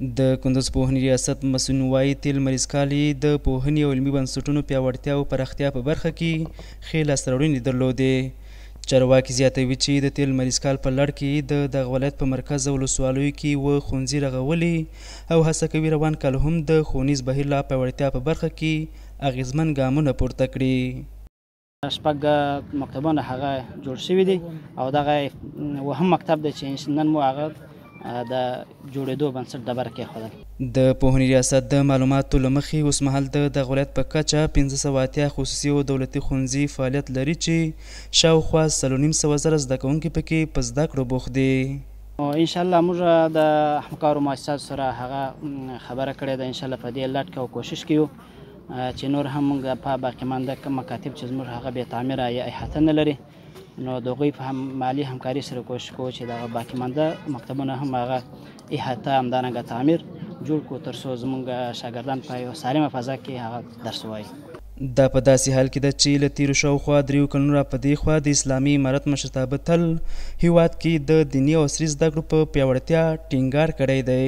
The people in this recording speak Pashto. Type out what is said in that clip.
د کندوز پوهنې ریاست مسؤلین وايي، تېر لمریز کال یې د پوهنې او علمي بنسټونو پیاوړتیا او پراختیا په برخه کې ښې لاسته راوړنې درلودې. چارواکي زیاتوي چې د تېر لمریز کال په لړ کې د دغه ولایت په مرکز او ولسوالیو کې اووه ښوونځي رغولي او هڅه کوي روان کال هم د ښوونیز بهیر لا پیاوړتیا په برخه کې اغېزمن ګامونه پورته کړي. شپږ مکتبونه هغه جوړ شوي دي او دغه اوهم مکتب دی چې نن مو هغه د جوړېدو بنسټ ډبره کېښودل. د پوهنې ریاست د معلوماتو له مخې، اوسمهال د دغه ولایت په کچه 580 خصوصي او دولتي ښوونځي فعالیت لري چې شاوخوا 450 زره زده کوونکي پکې په زده کړو بوخت دي. ان شاء الله موږ د همکارو مؤسساتو سره هغه خبره کړې ده. ان شاء الله په دې لړ کې او کوشش کې یو چې نور هم موږ په باقي مانده کوم مکاتب چې زموږ هغه بې تعمیره یا احاطه نه لري، نو د هغوی په هم مالي همکاري سره کوشش کوو چې دغه باقي مانده مکتبونه هم هغه احاطه، همدارنګه تعمیر جوړ کړو، تر څو زموږ شاګردان په یوه سالمه فضا کې هغه درس ووایي. دا په داسې حال کې ده چې له تېرو شاوخوا 3 کلونو را په دې خوا د اسلامي امارت مشرتابه تل هېواد کې د دیني او عصري زده کړو په پیاوړتیا ټینګار کړی دی.